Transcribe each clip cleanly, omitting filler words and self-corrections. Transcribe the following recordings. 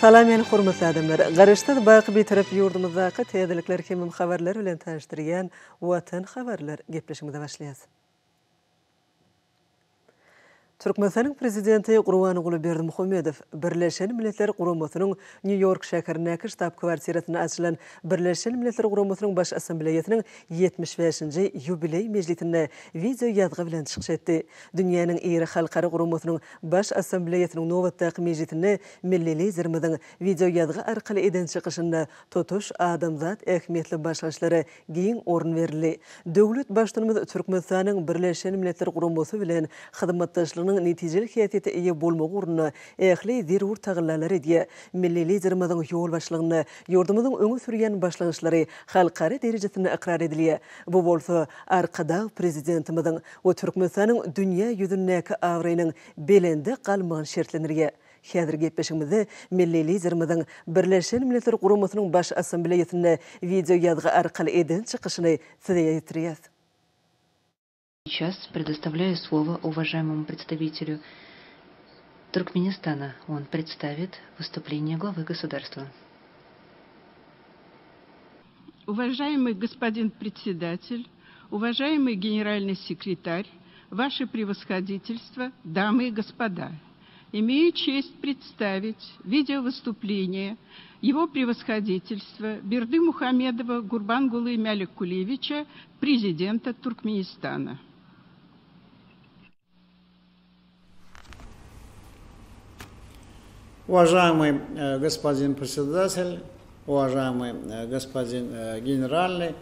Salam meni hormatly adamlar! Garaşsyz baky Bitarap ýurdumyzdaky täzelikler hemem habarlar bilen tanyşdyrýan Watan habarlar gepleşigimize başlaýas. Türkmenistanyň Prezidenti Gurbanguly Berdimuhamedow Birleşen Milletler Guramasynyň Nýu-Ýork şäherindäki ştab-kwartirasynda açylan Birleşen Milletler Guramasynyň Baş Assambleýasynyň 75-nji ýubileý mejlisinde wideoýazgy bilen çykyş etdi. Dünýäniň iri halkara guramasynyň Baş Assambleýasynyň nobatdaky mejlisinde milli Liderimiziň wideoýazgy arkaly eden çykyşynda tutuş adamzat ähmiýetli başlangyçlara giň orun berildi. Döwlet Baştutanymyz Türkmenistanyň Birleşen Milletler Guramasy bilen hyzmatdaşlygynyň netijeli häsiýete eýe bolmagy ugrunda ähli zerur tagallalary edýär. Milli Liderimiziň ýolbaşçylygynda ýurdumyzyň öňe sürýän başlangyçlary halkara derejesinde ykrar edilýär. Bu bolsa Arkadag Prezidentimiziň we Türkmenistanyň dünýä ýüzündäki abraýynyň belende galmagyny şertlendirýär. Häzir gepleşigimizde milli Liderimiziň Birleşen Milletler Guramasynyň Baş Assambleýasynda wideoýazgy arkaly eden çykyşyny size ýetirýäs. Сейчас предоставляю слово уважаемому представителю Туркменистана. Он представит выступление главы государства. Уважаемый господин председатель, уважаемый генеральный секретарь, ваше превосходительство, дамы и господа – имею честь представить видеовыступление его превосходительства Берды Мухамедова Гурбангулы Мяликулевича, президента Туркменистана. Уважаемый э, господин председатель, уважаемый э, господин э, генеральный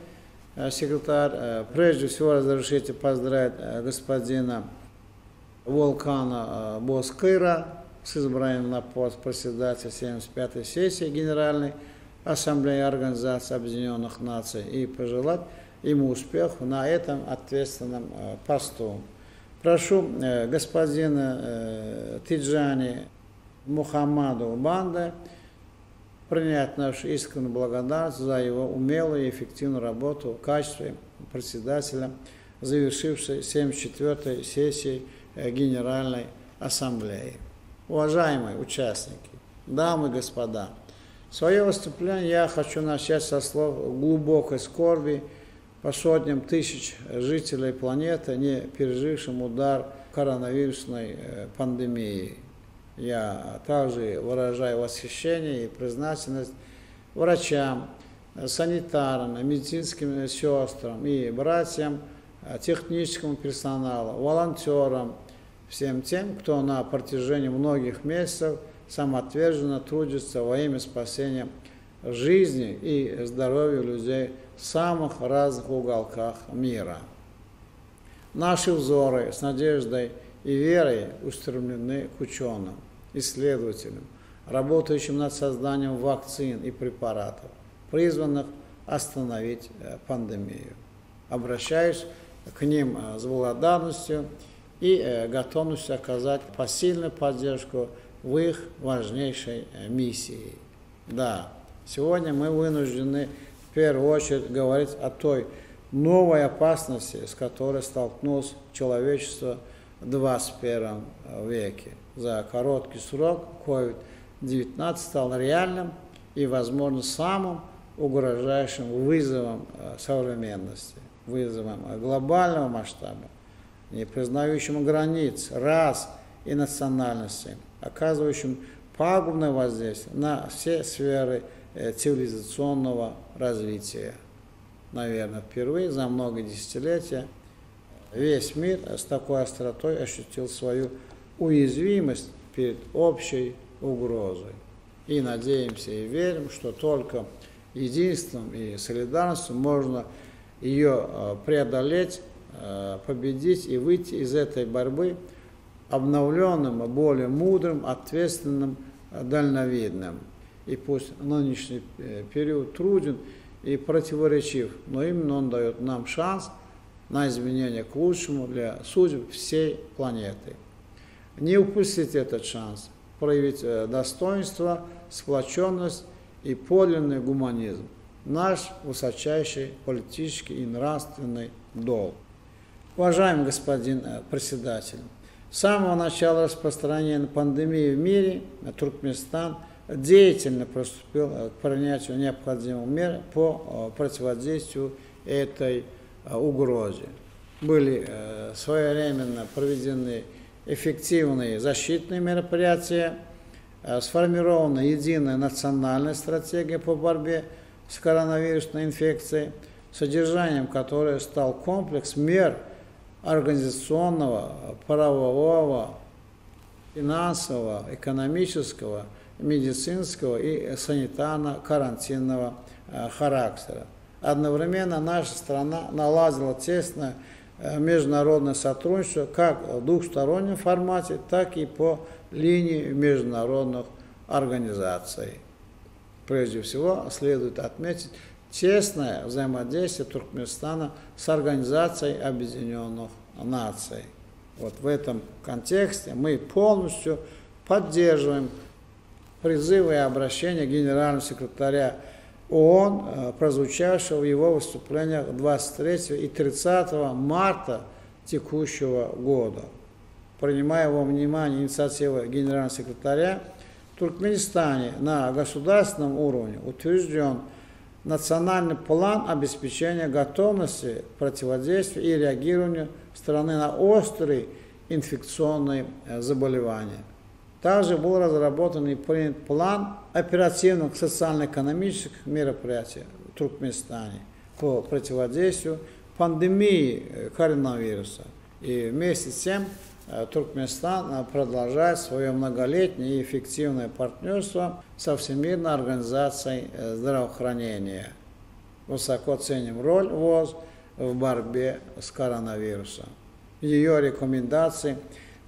секретарь, прежде всего разрешите поздравить господина Волкана Боскыра с избранием на пост председателя 75-й сессии Генеральной Ассамблеи Организации Объединенных Наций и пожелать ему успехов на этом ответственном посту. Прошу господина Тиджани Мухаммаду Банда принять нашу искреннюю благодарность за его умелую и эффективную работу в качестве председателя завершившей 74-й сессии э, Генеральной Ассамблеи. Уважаемые участники, дамы и господа, свое выступление я хочу начать со слов глубокой скорби по сотням тысяч жителей планеты, не пережившим удар коронавирусной э, пандемии. Я также выражаю восхищение и признательность врачам, санитарам, медицинским сестрам и братьям, техническому персоналу, волонтерам, всем тем, кто на протяжении многих месяцев самоотверженно трудится во имя спасения жизни и здоровья людей в самых разных уголках мира. Наши взоры с надеждой и верой устремлены к ученым, исследователям, работающим над созданием вакцин и препаратов, призванных остановить э, пандемию. Обращаюсь к ним э, с благодарностью и э, готовностью оказать посильную поддержку в их важнейшей миссии. Да, сегодня мы вынуждены в первую очередь говорить о той новой опасности, с которой столкнулось человечество в 21 веке. За короткий срок COVID-19 стал реальным и, возможно, самым угрожающим вызовом э, современности, вызовом глобального масштаба, не признающим границ, рас и национальности, оказывающим пагубное воздействие на все сферы э, цивилизационного развития. Наверное, впервые за много десятилетий весь мир с такой остротой ощутил свою уязвимость перед общей угрозой. И надеемся и верим, что только единством и солидарностью можно ее э, преодолеть, э, победить и выйти из этой борьбы обновленным, более мудрым, ответственным, э, дальновидным. И пусть нынешний период труден и противоречив, но именно он дает нам шанс на изменение к лучшему для судеб всей планеты. Не упустить этот шанс, проявить достоинство, сплоченность и подлинный гуманизм. Наш высочайший политический и нравственный долг. Уважаемый господин э, председатель, с самого начала распространения пандемии в мире Туркменистан деятельно приступил к принятию необходимых мер по противодействию этой угрозе. Были своевременно проведены эффективные защитные мероприятия, сформирована единая национальная стратегия по борьбе с коронавирусной инфекцией, содержанием которой стал комплекс мер организационного, правового, финансового, экономического, медицинского и санитарно-карантинного характера. Одновременно наша страна наладила тесное международное сотрудничество как в двухстороннем формате, так и по линии международных организаций. Прежде всего, следует отметить тесное взаимодействие Туркменистана с Организацией Объединенных Наций. Вот в этом контексте мы полностью поддерживаем призывы и обращения генерального секретаря ООН, прозвучавшего в его выступлениях 23 и 30 марта текущего года. Принимая во внимание инициативы генерального секретаря, в Туркменистане на государственном уровне утвержден национальный план обеспечения готовности к противодействию и реагированию страны на острые инфекционные заболевания. Также был разработан и принят план оперативных социально-экономических мероприятий в Туркменистане по противодействию пандемии коронавируса. И вместе с тем Туркменистан продолжает свое многолетнее и эффективное партнерство со Всемирной организацией здравоохранения. Высоко ценим роль ВОЗ в борьбе с коронавирусом. Ее рекомендации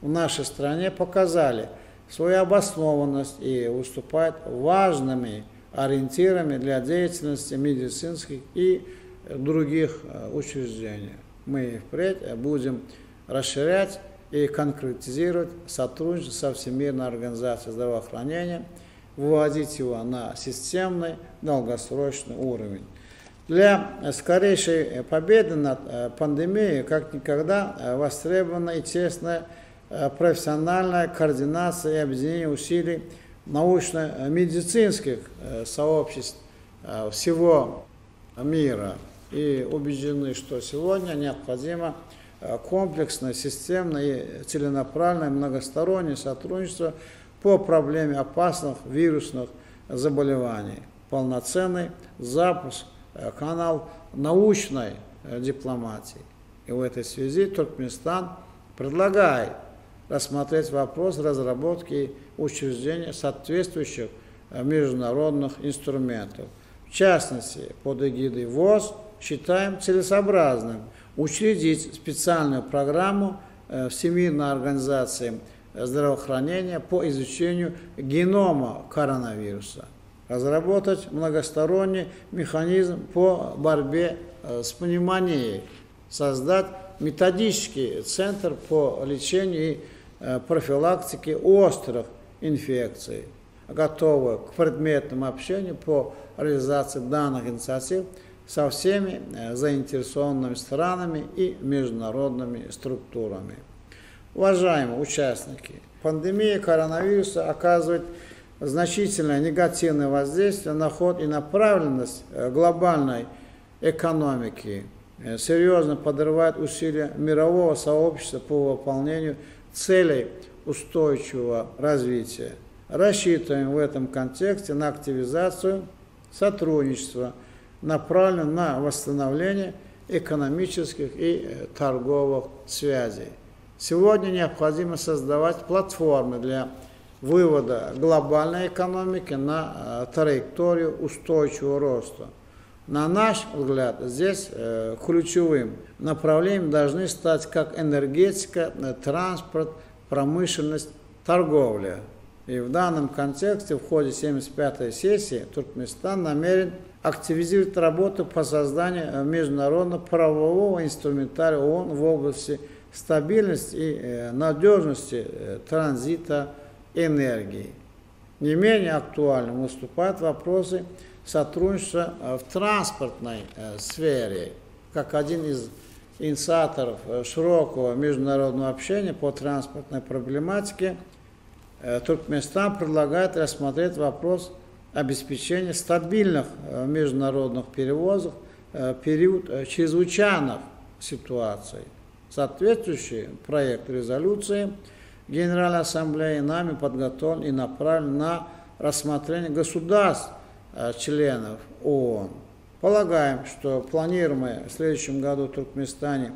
в нашей стране показали свою обоснованность и выступают важными ориентирами для деятельности медицинских и других учреждений. Мы впредь будем расширять и конкретизировать сотрудничество со Всемирной организацией здравоохранения, выводить его на системный долгосрочный уровень. Для скорейшей победы над пандемией как никогда востребована и тесная профессиональная координация и объединение усилий научно-медицинских сообществ всего мира. И убеждены, что сегодня необходимо комплексное, системное и целенаправленное многостороннее сотрудничество по проблеме опасных вирусных заболеваний, полноценный запуск канал научной дипломатии. И в этой связи Туркменистан предлагает рассмотреть вопрос разработки и учреждения соответствующих международных инструментов. В частности, под эгидой ВОЗ считаем целесообразным учредить специальную программу Всемирной организации здравоохранения по изучению генома коронавируса, разработать многосторонний механизм по борьбе с пневмонией, создать методический центр по лечению и профилактике острых инфекций, готовы к предметному общению по реализации данных инициатив со всеми заинтересованными странами и международными структурами. Уважаемые участники, пандемия коронавируса оказывает значительное негативное воздействие на ход и направленность глобальной экономики, серьезно подрывает усилия мирового сообщества по выполнению целей устойчивого развития. Рассчитываем в этом контексте на активизацию сотрудничества, направленного на восстановление экономических и торговых связей. Сегодня необходимо создавать платформы для вывода глобальной экономики на траекторию устойчивого роста. На наш взгляд, здесь ключевым направлением должны стать как энергетика, транспорт, промышленность, торговля. И в данном контексте в ходе 75-й сессии Туркменистан намерен активизировать работу по созданию международного правового инструментария ООН в области стабильности и надежности транзита энергии. Не менее актуальным выступают вопросы сотрудничества в транспортной сфере, как один из инициаторов широкого международного общения по транспортной проблематике. Туркменистан предлагает рассмотреть вопрос обеспечения стабильных международных перевозок в период чрезвычайных ситуаций. Соответствующий проект резолюции Генеральной Ассамблеи нами подготовлен и направлен на рассмотрение государств членов ООН. Полагаем, что планируемая в следующем году в Туркменистане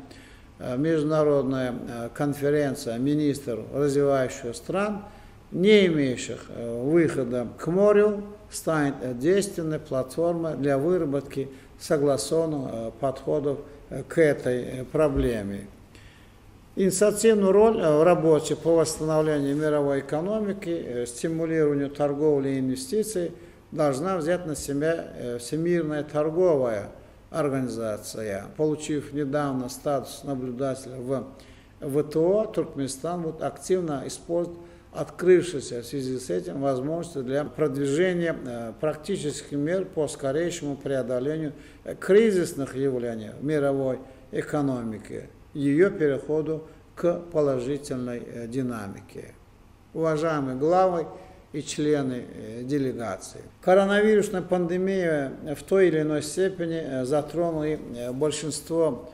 международная конференция министров развивающих стран, не имеющих выхода к морю, станет действенной платформой для выработки согласованных подходов к этой проблеме. Инициативную роль в работе по восстановлению мировой экономики, стимулированию торговли и инвестиций должна взять на себя Всемирная торговая организация. Получив недавно статус наблюдателя в ВТО, Туркменистан будет активно использовать открывшиеся в связи с этим возможности для продвижения практических мер по скорейшему преодолению кризисных явлений в мировой экономике, ее переходу к положительной динамике. Уважаемые главы и члены делегации, коронавирусная пандемия в той или иной степени затронула большинство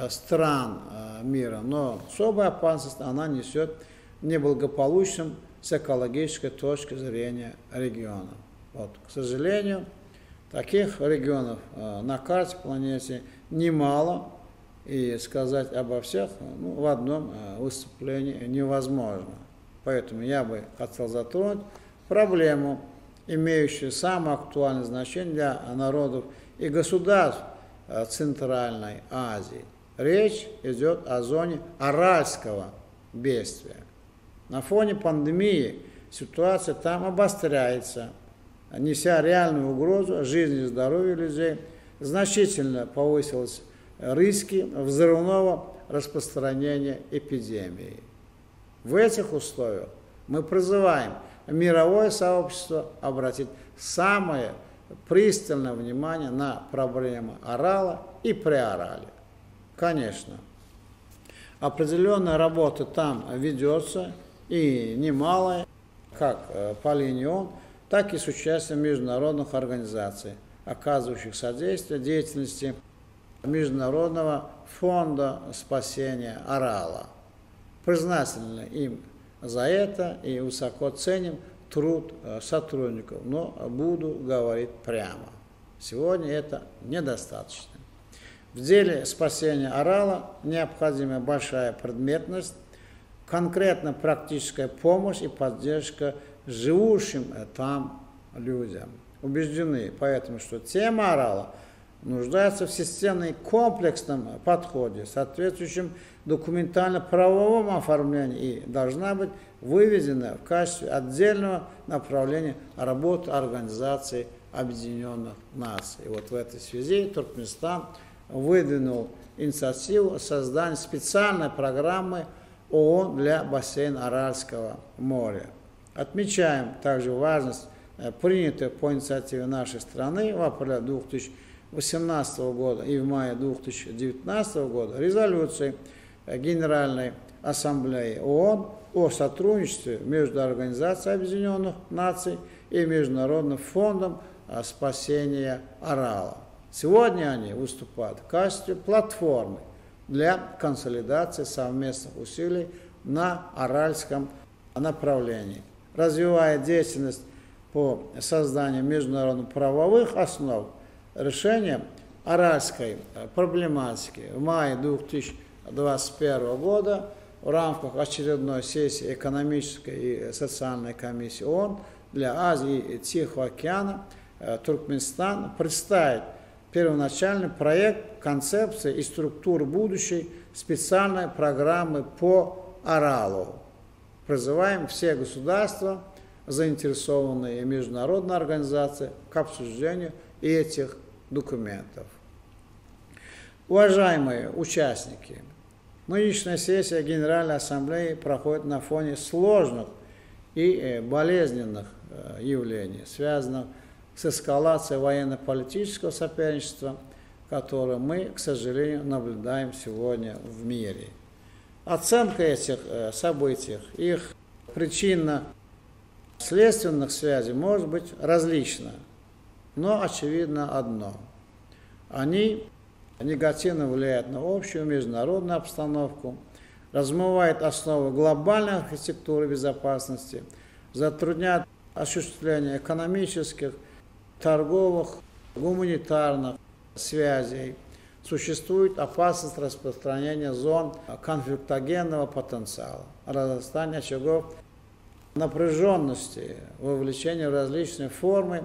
стран мира, но особую опасность она несет неблагополучным с экологической точки зрения региона. Вот, к сожалению, таких регионов на карте планеты немало, и сказать обо всех в одном выступлении невозможно. Поэтому я бы хотел затронуть проблему, имеющую самое актуальное значение для народов и государств Центральной Азии. Речь идет о зоне Аральского бедствия. На фоне пандемии ситуация там обостряется, неся реальную угрозу жизни и здоровью людей, значительно повысились риски взрывного распространения эпидемии. В этих условиях мы призываем мировое сообщество обратить самое пристальное внимание на проблемы Арала и Приаралия. Конечно, определенная работа там ведется, и немалая, как по линии ООН, так и с участием международных организаций, оказывающих содействие деятельности Международного фонда спасения Арала. Признательны им за это и высоко ценим труд сотрудников, но буду говорить прямо. Сегодня это недостаточно. В деле спасения Арала необходима большая предметность, конкретно практическая помощь и поддержка живущим там людям. Убеждены поэтому, что тема Арала нуждается в системном и комплексном подходе, соответствующем документально-правовому оформлению, и должна быть выведена в качестве отдельного направления работы Организации Объединенных Наций. И вот в этой связи Туркменистан выдвинул инициативу создания специальной программы ООН для бассейна Аральского моря. Отмечаем также важность принятой по инициативе нашей страны в апреле 2018 года и в мае 2019 года резолюции Генеральной Ассамблеи ООН о сотрудничестве между Организацией Объединенных Наций и Международным фондом спасения Арала. Сегодня они выступают в качестве платформы для консолидации совместных усилий на аральском направлении, развивая деятельность по созданию международно-правовых основ решения аральской проблематики. В мае 2021 года в рамках очередной сессии экономической и социальной комиссии ООН для Азии и Тихого океана Туркменистан представит первоначальный проект концепции и структуры будущей специальной программы по Аралу. Призываем все государства, заинтересованные международные организации к обсуждению этих документов. Уважаемые участники, нынешняя сессия Генеральной Ассамблеи проходит на фоне сложных и болезненных явлений, связанных с эскалацией военно-политического соперничества, которое мы, к сожалению, наблюдаем сегодня в мире. Оценка этих событий, их причинно Следственных связей может быть различно, но очевидно одно. Они негативно влияют на общую международную обстановку, размывают основы глобальной архитектуры безопасности, затрудняют осуществление экономических, торговых, гуманитарных связей. Существует опасность распространения зон конфликтогенного потенциала, разрастания очагов напряженности, вовлечения в различные формы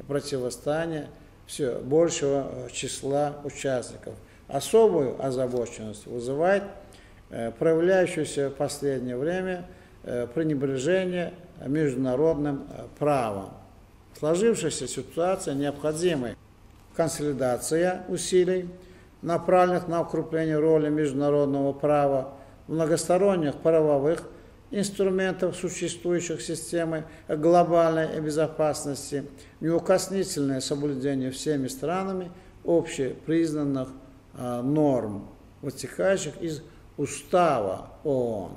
противостояния все большего числа участников. Особую озабоченность вызывает проявляющееся в последнее время пренебрежение международным правом. В сложившейся ситуации необходимы консолидация усилий, направленных на укрепление роли международного права, многосторонних правовых инструментов существующих системы глобальной безопасности, неукоснительное соблюдение всеми странами общепризнанных норм, вытекающих из Устава ООН.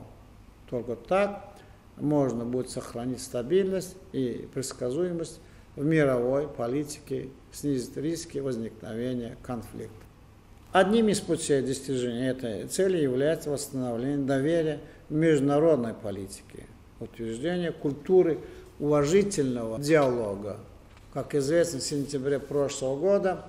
Только так можно будет сохранить стабильность и предсказуемость в мировой политике, снизить риски возникновения конфликта. Одним из путей достижения этой цели является восстановление доверия в международной политике, утверждение культуры уважительного диалога. Как известно, в сентябре прошлого года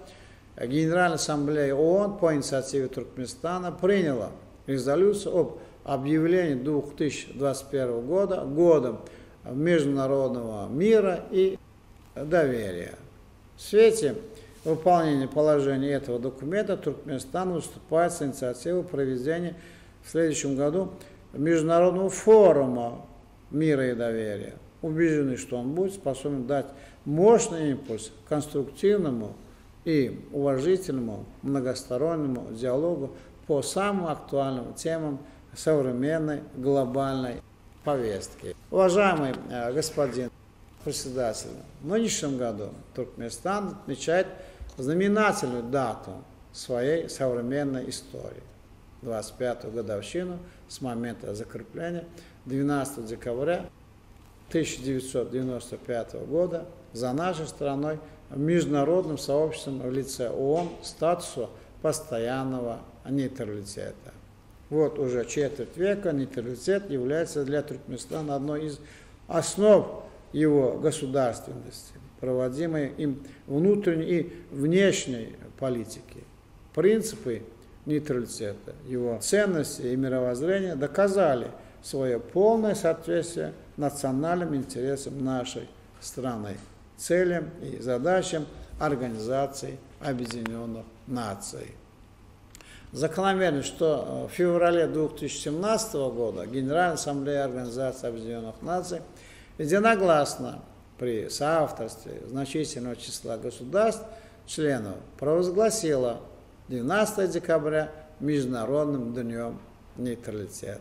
Генеральная Ассамблея ООН по инициативе Туркменистана приняла резолюцию об объявлении 2021 года годом международного мира и доверия. В свете выполнения положений этого документа Туркменистан выступает с инициативой проведения в следующем году Международного форума мира и доверия. Убеждены, что он будет способен дать мощный импульс конструктивному и уважительному многостороннему диалогу по самым актуальным темам современной глобальной повестки. Уважаемый господин председатель, в нынешнем году Туркменистан отмечает знаменательную дату своей современной истории. 25-ю годовщину с момента закрепления 12 декабря 1995 года за нашей страной международным сообществом в лице ООН статусу постоянного нейтралитета. Вот уже четверть века нейтралитет является для Туркменистана одной из основ его государственности, проводимой им внутренней и внешней политики. Принципы нейтралитета, его ценности и мировоззрение доказали свое полное соответствие национальным интересам нашей страны, целям и задачам Организации Объединенных Наций. Закономерно, что в феврале 2017 года Генеральная Ассамблея Организации Объединенных Наций единогласно при соавторстве значительного числа государств членов провозгласила 12 декабря Международным днем нейтралитета.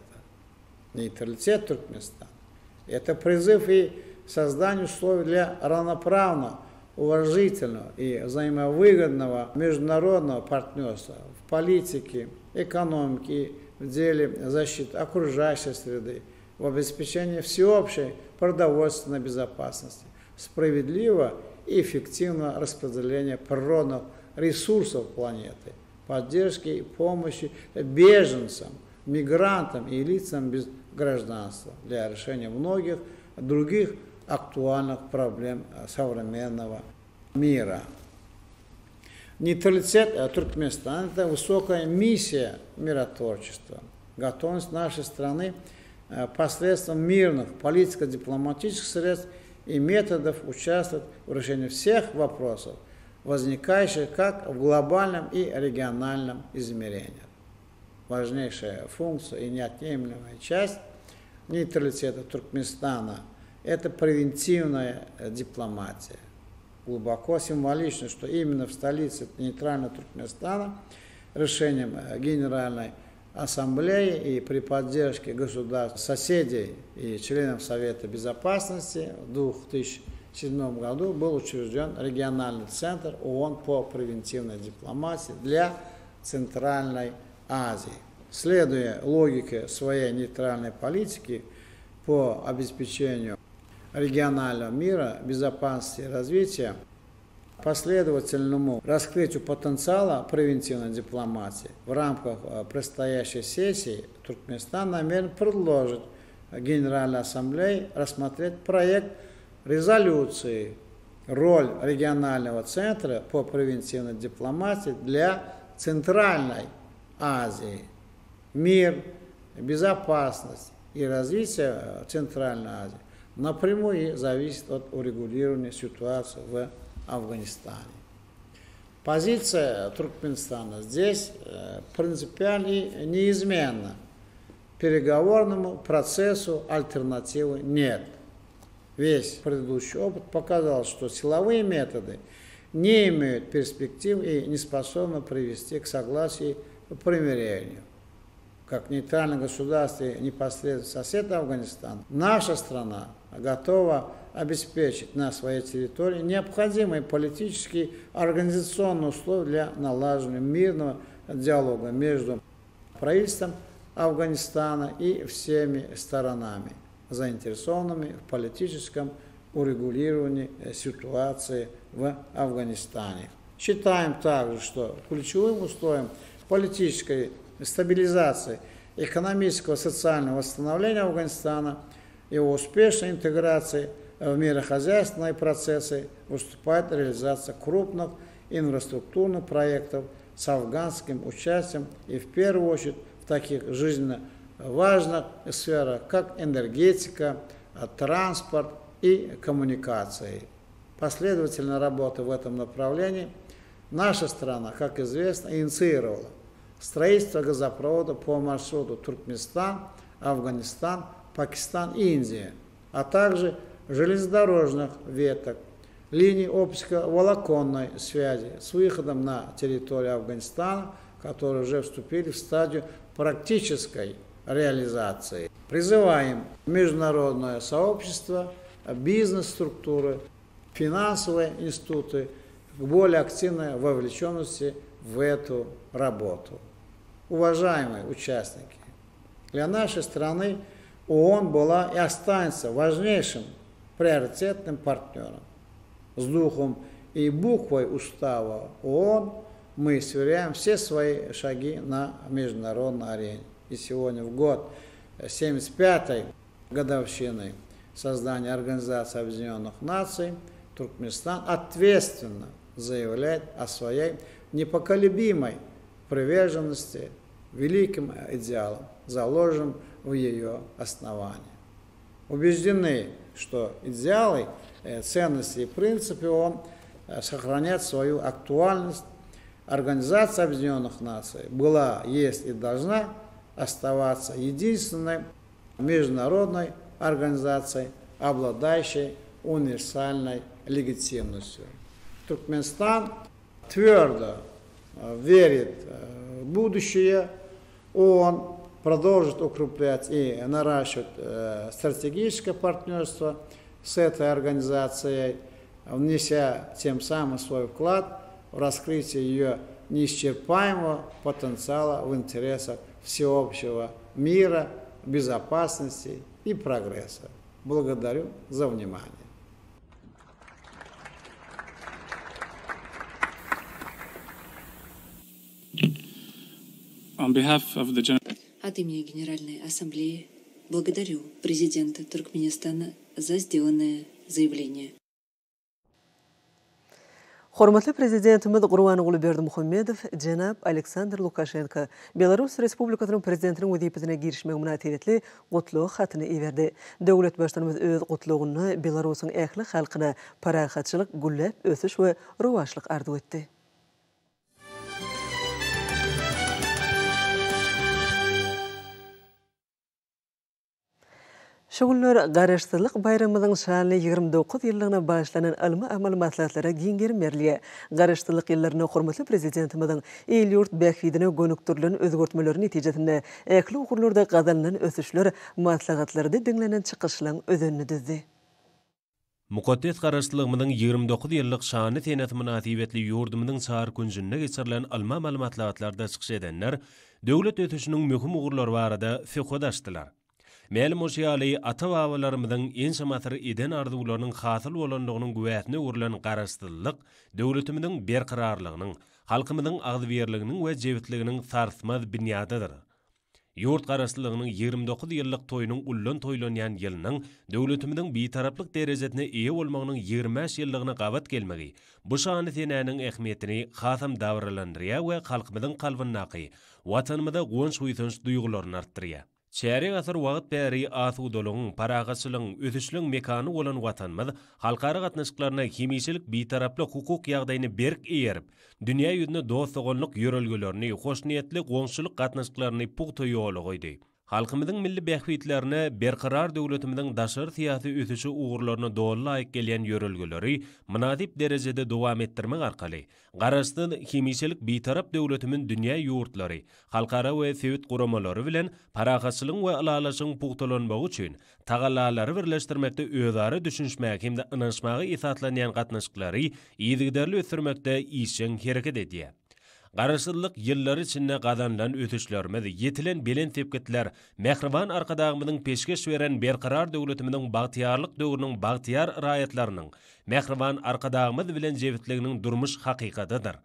Нейтралитет Туркменистана – это призыв и создание условий для равноправного, уважительного и взаимовыгодного международного партнерства в политике, экономике, в деле защиты окружающей среды, в обеспечении всеобщей продовольственной безопасности, справедливого и эффективного распределения природных ресурсов планеты, поддержки и помощи беженцам, мигрантам и лицам без гражданства для решения многих других актуальных проблем современного мира. Нейтралитет Туркменистана – это высокая миссия миротворчества, готовность нашей страны посредством мирных политико-дипломатических средств и методов участвовать в решении всех вопросов, возникающих как в глобальном и региональном измерениях. Важнейшая функция и неотъемлемая часть нейтралитета Туркменистана – это превентивная дипломатия. Глубоко символично, что именно в столице нейтрального Туркменистана решением Генеральной Ассамблеи и при поддержке государств соседей и членов Совета Безопасности в 2007 году был учрежден региональный центр ООН по превентивной дипломатии для Центральной Азии. Следуя логике своей нейтральной политики по обеспечению Регионального мира, безопасности и развития, последовательному раскрытию потенциала превентивной дипломатии в рамках э, предстоящей сессии Туркменистан намерен предложить Генеральной Ассамблее рассмотреть проект резолюции роль регионального центра по превентивной дипломатии для Центральной Азии. Мир, безопасность и развитие э, Центральной Азии напрямую зависит от урегулирования ситуации в Афганистане. Позиция Туркменистана здесь э, принципиально неизменна. Переговорному процессу альтернативы нет. Весь предыдущий опыт показал, что силовые методы не имеют перспектив и не способны привести к согласию и примирению. Как нейтральное государство и непосредственно сосед Афганистана, наша страна готова обеспечить на своей территории необходимые политические и организационные условия для налаживания мирного диалога между правительством Афганистана и всеми сторонами, заинтересованными в политическом урегулировании ситуации в Афганистане. Считаем также, что ключевым условием политической стабилизации экономического и социального восстановления Афганистана, его успешной интеграции в мирохозяйственные процессы выступает реализация крупных инфраструктурных проектов с афганским участием и в первую очередь в таких жизненно важных сферах, как энергетика, транспорт и коммуникации. Последовательная работа в этом направлении наша страна, как известно, инициировала строительство газопровода по маршруту Туркменистан, Афганистан, Пакистан и Индия, а также железнодорожных веток, линий оптико-волоконной связи с выходом на территорию Афганистана, которые уже вступили в стадию практической реализации. Призываем международное сообщество, бизнес-структуры, финансовые институты к более активной вовлеченности в эту работу. Уважаемые участники, для нашей страны ООН была и останется важнейшим приоритетным партнером. С духом и буквой устава ООН мы сверяем все свои шаги на международной арене. И сегодня в год 75-й годовщины создания Организации Объединенных Наций Туркменистан ответственно заявляет о своей непоколебимой приверженности великим идеалам, заложенным в ее основании. Убеждены, что идеалы, э, ценности и принципы ООН э, сохранят свою актуальность. Организация Объединенных Наций была, есть и должна оставаться единственной международной организацией, обладающей универсальной легитимностью. Туркменистан твердо э, верит в будущее ООН, продолжит укреплять и наращивать э, стратегическое партнерство с этой организацией, внеся тем самым свой вклад в раскрытие ее неисчерпаемого потенциала в интересах всеобщего мира, безопасности и прогресса. Благодарю за внимание. On behalf of the General От имени Генеральной Ассамблеи благодарю президента Туркменистана за сделанное заявление. Hormatly Prezidentimiz Gurbanguly Berdimuhamedow jenap Aleksandr Lukaşenko Belarus Respublikasynyň Prezidentiniň wezipesine girişmegi mynasybetli gutlag hatyny iberdi. Döwlet Baştutanymyz öz gutlagynda Belarusyň ähli halkyna parahatçylyk, gülläp ösüş we rowaçlyk arzuw etdi. Şu günler Garaşsyzlyk baýramymyzyň şanly 29 ýyllygyna bagyşlanan ylmy-amaly maslahatlara giň gerim berilýär. Garaşsyzlyk ýyllarynda hormatly Prezidentimiziň il-ýurt bähbidine gönükdirilen özgertmeleri netijesinde ähli ugurlarda gazanylan ösüşler maslahatlarda diňlenen çykyşlaryň özenini düzdi. Mukaddes Garaşsyzlygymyzyň 29 ýyllyk şanly senesi mynasybetli ýurdumyzyň çar künjünde geçirilen ylmy-amaly maslahatlarda çykyş edenler döwlet ösüşiniň möhüm ugurlary barada söhbet açdylar. Mälim bolşy ýaly, ata-babalarymyzyň ençeme asyr eden arzuwlarynyň hasyl bolandygynyň güwäsine öwrülen Garaşsyzlyk döwletimiziň berkararlygynyň, halkymyzyň agzybirliginiň we jebisliginiň sarsmaz binýadydyr. Ýurt Garaşsyzlygynyň 29 ýyllyk toýunyň ullan toýlanýan ýylynyň döwletimiziň Bitaraplyk derejesine eýe bolmagynyň 25 ýyllygyna gabat gelmegi bu şanly senäniň ähmiýetini hasam dabaralandyrýar we halkymyzyň kalbyndaky Watanymyza guwanç-buýsanç duýgularyny artdyrýar. Çärýek asyr wagt bäri asudalygyň, parahatçylygyň, ösüşligiň mekany bolan Watanymyz halkara gatnaşyklarynda hemişelik Bitaraplyk hukuk ýagdaýyny berk eýerip, dünýä ýüzünde dost-doganlyk ýörelgelerini, hoşniýetli goňşuçylyk gatnaşyklaryny pugta ýola goýdy. Halkymyzyň milli bähbitlerine, berkarar döwletimiziň daşary syýasy ösüşi ugurlaryna doly laýyk gelýän ýörelgeleri mynasyp derejede dowam etdirmek arkaly, Garaşsyz, hemişelik Bitarap döwletimiz dünýä ýurtlary, halkara we sebit guramalary bilen parahatçylygyň we ylalaşygyň pugtalanmagy üçin tagallalary birleşdirmekde özara düşünişmäge hem-de ynanyşmaga esaslanýan gatnaşyklary yzygiderli ösdürmekde işjeň hereket edýär. Garaşsyzlyk ýyllary içinde gazanylan ösüşlerimiz, ýetilen belent sepgitler mähriban Arkadagymyzyň peşgeş beren Berkarar döwletimiziň bagtyýarlyk döwrüniň bagtyýar raýatlarynyň mähriban Arkadagymyz bilen jebisliginiň durmuş hakykatydyr.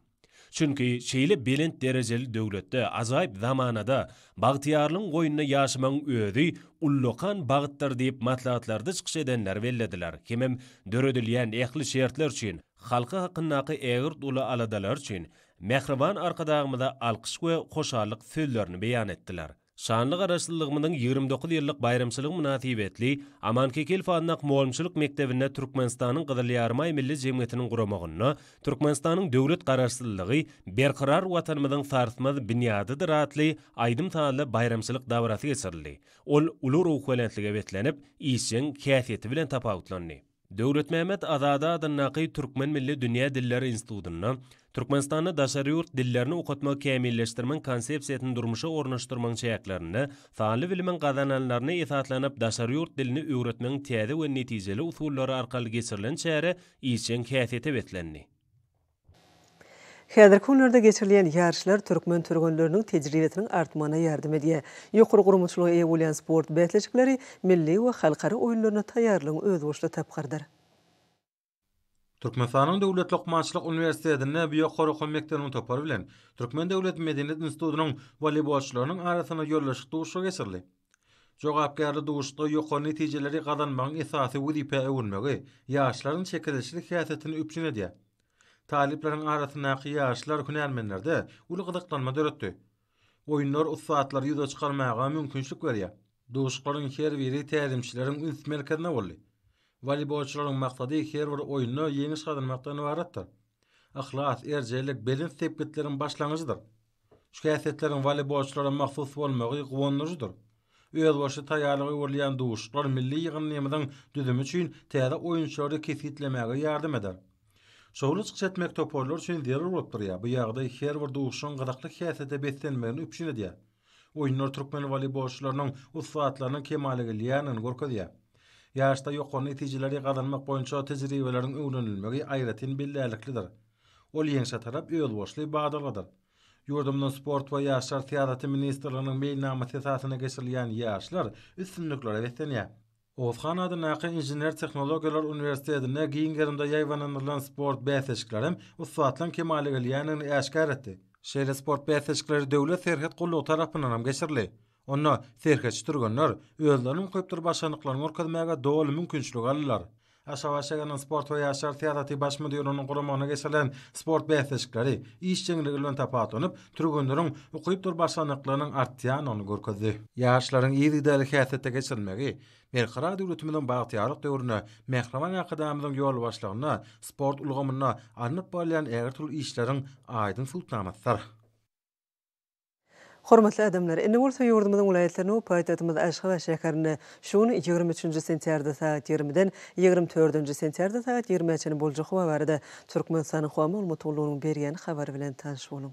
Çünki şeýle belent derejeli döwletde, ajaýyp zamanada, bagtyýarlygyň goýnunda ýaşamagyň özi ullakan bagtdyr diýip maslahatlarda çykyş edenler bellediler hemem döredilýän ähli şertler üçin, halky hakyndaky ägirt uly aladalar üçin mähriban Arkadagymyza alkyş we hoşallyk sözlerini beýan etdiler. Şanly Garaşsyzlygymyzyň 29 ýyllyk baýramçylygy mynasybetli Aman Kekilow adyndaky mugallymçylyk mekdebinde Türkmenistanyň Gyzyl Ýarymaý Milli jemgyýetiniň guramagynda Türkmenistanyň döwlet Garaşsyzlygy Berkarar Watanymyzyň sarsmaz binýadydyr atly aýdym-sazly baýramçylyk dabarasy geçirildi. Ol uly ruhubelentlige beslenip, işjeň häsiýeti bilen tapawutlandy. Döwletmämmet Azady adyndaky Türkmen milli dünýä dilleri institutynda Türkmenistanda daşary ýurt dillerini okatmagy kämilleşdirmegiň konsepsiýasyny durmuşa ornaşdyrmagyň çäklerinde sanly bilimiň gazananlaryna esaslanyp daşary ýurt dilini öwretmegiň täze we netijeli usullary arkaly geçirilen çäre işjeň häsiýete beslendi. Häzirki günlerde geçirilýän ýaryşlar türkmen türgenleriniň tejribesiniň artmagyna ýardam edýär. Ýokary guramaçylyga eýe bolýan sport bäsleşikleri milli we halkara oýunlaryna taýýarlygyň özboluşly tapgyrydyr. Türkmenistanyň Döwlet lukmançylyk uniwersitetinde bu ýokary okuw mekdebiniň topary bilen Türkmen döwlet medeniýet institutynyň woleýbolçylarynyň arasynda ýolleşik duşuşygy geçirildi. Jogapkärli duşuşykda ýokary netijeleri gazanmagyň esasy wezipä öwürmegi ýaşlaryň çekeleşikli häsiýetini üpjün edýär. Talyplaryň arasyndaky ýaryşlar hünärmenlerde uly gyzyklanma döretdi. Oýunlar ussatlary ýüze çykarmaga mümkinçilik berýär. Duşuşyklaryň her biri tälimçileriň üns merkezinde boldy. Woleýbolçylaryň maksady her bir oýunda ýeňiş gazanmakdan ybaratdyr. Yhlas, erjellik belent sepgitleriň başlangyjydyr. Şu häsiýetleriň woleýbolçylara mahsus bolmagy guwandyryjydyr. Özboluşly taýýarlyga öwrülýän duşuşyklar milli ýygyndymyzyň düzümi üçin täze oýunçylary kesgitlemäge ýardam eder. Şowly çykyş etmek toparlar üçin zerur bolup durýar. Bu ýagdaý her bir duşuşygyň gyzykly häsiýete beslenmegini üpjün edýär. Oýunlar türkmen woleýbolçylarynyň ussatlarynyň kemala gelýändigini görkezýär. Ýaryşda ýokary netijeleri gazanmak boýunça tejribeleriň öwrenilmegi aýratyn bellärliklidir. Ol ýeňşe tarap özboluşly badalgadyr. Ýurdumyzyň Sport we ýaşlar syýasaty ministrliginiň meýilnamasy esasynda geçirilýän ýaryşlar üstünliklere beslenýär. Oguzhan adyndaky Inžener-tehnologiýalar uniwersitetinde giň gerimde ýaýbaňlandyrylan sport bäsleşiklerem ussatlaryň kemala gelýändigini äşgär etdi. Şeýle sport bäsleşikleri Döwlet serhet gullugy tarapyndan hem geçirildi. Onda serhetçi türgenler özleriniň ukypdyr başarnyklaryny görkezmäge doly mümkinçilik aldylar. Aşgabat şäheriniň Sport we ýaşlar syýasaty baş müdirliginiň guramagynda geçirilen sport bäsleşikleri işjeňligi bilen tapawutlanyp, türgenleriň ukypdyr başarnyklarynyň artýandygyny görkezdi. Ýaşlaryň yzygiderli häsiýetde geçirilmegi Berkarar döwletimiziň bagtyýarlyk döwründe mähriban Arkadagymyzyň ýolbaşçylygynda sport ulgamynda alnyp barylýan ägirt uly işleriň aýdyň subutnamasydyr. Hormatly adamlar, indi bolsa ýurdumyzyň welaýatlarynda we paýtagtymyz Aşgabat şäherinde şu gün, 23 nji sentýabrda sagat ýigrimiden 24 nji sentýabrda sagat ýigrimä çenli boljak howa barada Türkmenistanyň Howa maglumat gullugynyň berýän habary bilen tanyş boluň.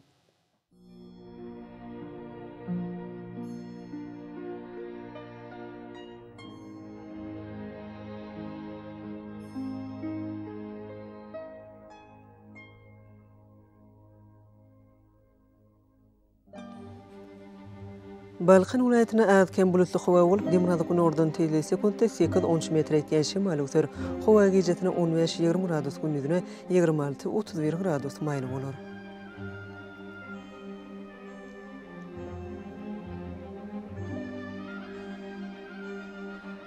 Balkan welaýatynda az-kem bulutly howa bolup, demirgazyk-günordan tizligi sekuntda sekiz, on üç metre ýetýän şemal öwser. Howa gijesine on bäş, 20 gradus, gündizine 26, 31 gradus maýyl bolar.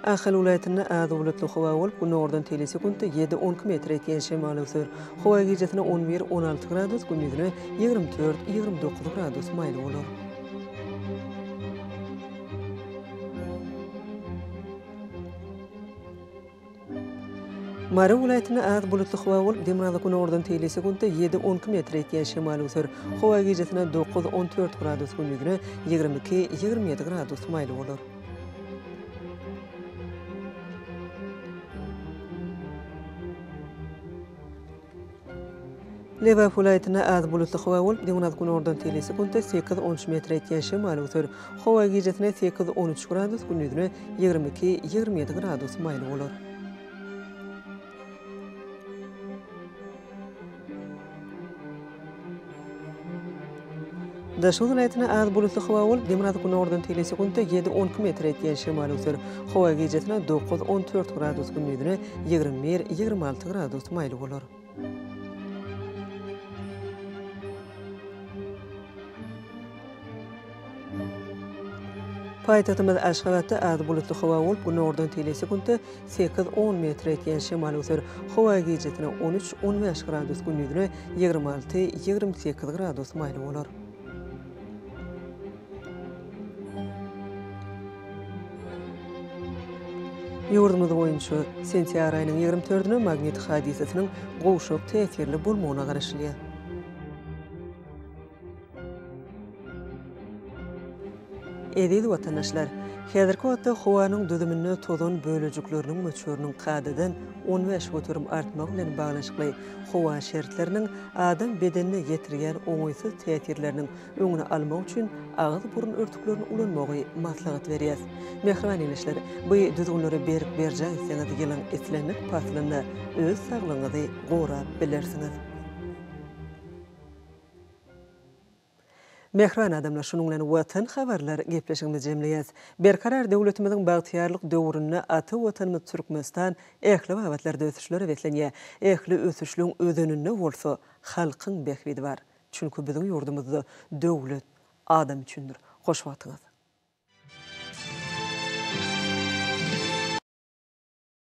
Ahal welaýatynda az bulutly howa bolup, günordan tele sekuntda ýedi, on iki metre ýetýän şemal öwser. Howa gijesine on bir, 16 gradus, gündizine 24, 29 gradus maýyl bolar. Mary welaýatynda az bulutly howa bolup, demirgazyk-günordan teýli sekuntda ýedi, 12 metre ýetýän şemal öwser. Howa gijesine 9, 14 gradus, gündizine 22, 27 gradus maýyl bolar. Lebap welaýatynda az bulutly howa bolup, demirgazyk-günordan teýli sekuntda sekiz, on üç metre ýetýän şemal öwser. Howa gijesine sekiz, 13 gradus, gündizine 22, 27 gradus maýyl bolar. Daşoguz welaýatynda az bulutly howa bolup, demirgazyk-günordan teýli sekuntda ýedi, 12 metre ýetýän şemal öwser. Howa gijesine dokuz, 14 gradus, gündizine 21, 26 gradus maýyl bolar. Paýtagtymyz Aşgabatda az bulutly howa bolup, günordan teýli sekuntda sekiz, on metre ýetýän şemal öwser. Howa gijesine on üç, 15 gradus, gündizine 26, 28 gradus maýyl bolar. Ýurdumyz boýunça sentýabr aýynyň 24-üne magnit hadysasynyň gowşak täsirli bolmagyna garaşylýar. Eziz watandaşlar! Häzirki wagtda howanyň düzüminde tozan bölejikleriniň möçberiniň kadadan 15% artmagy bilen baglanyşykly howa şertleriniň adam bedenine ýetirýän oňaýsyz täsirleriniň öňüni almak üçin agyz-burun örtüklerini ulanmagy maslahat berýäs. Mähriban ildeşler, bu düzgünleri berk berjaý etseňiz ýylyň islendik paslynda öz saglygyňyzy gorap bilersiňiz. Mähriban adamlar, şunuň bilen Watan habarlar gepleşigimizi jemleýäs. Berkarar döwletimiziň bagtyýarlyk döwründe ata Watanymyz Türkmenistan ähli babatlarda ösüşlere beslenýär. Ähli ösüşligiň özeninde bolsa halkyň bähbidi bar. Çünki biziň ýurdumyzda döwlet adam üçindir. Hoş wagtyňyz!